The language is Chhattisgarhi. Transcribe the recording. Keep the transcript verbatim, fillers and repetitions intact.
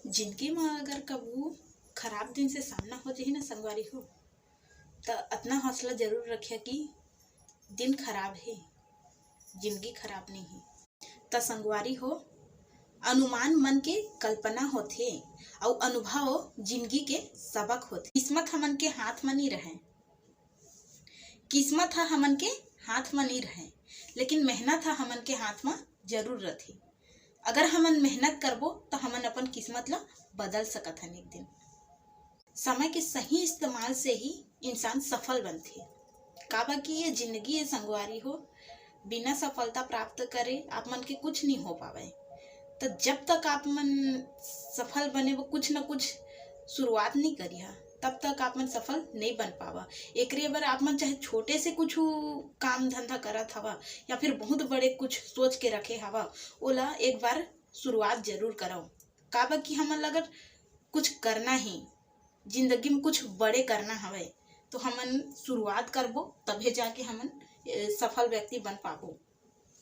जिंदगी म अगर कभू खराब दिन से सामना हो जाही ना संगवारी हो, त अतना हौसला जरूर रखिया कि दिन खराब हे, जिंदगी खराब नहीं हे। त संगवारी हो, अनुमान मन के कल्पना होथे, अउ अनुभव जिंदगी के सबक होथे। किस्मत हमन के हाथ म नहीं रहे, किस्मत ह हमन के हाथ म नहीं रहे, लेकिन मेहनत ह हमन के हाथ म जरूर रथे। अगर हमन मेहनत करबो, त हमन अपन किस्मत ल बदल सकत हन एक दिन। समय के सही इस्तेमाल से ही इंसान सफल बनथे, काबर कि ये जिंदगी, ये संगवारी हो, बिना सफलता प्राप्त करे आप मन के कुछ नहीं हो पावे। त जब तक आप मन सफल बने बर कुछ न कुछ शुरुआत नहीं करिहा, तब तक आप मन सफल नहीं बन पावा। एकरे बर आप मन चाहे छोटे से कुछ काम धंधा करत हवा या फिर बहुत बड़े कुछ सोच के रखे हवा, ओला एक बार शुरुआत जरूर करव। काबर कि हमन ला अगर कुछ करना ही, जिंदगी में कुछ बड़े करना हवय, तो हमन शुरुआत करबो, तभे जाके हमन, ए, सफल व्यक्ति बन पाबो।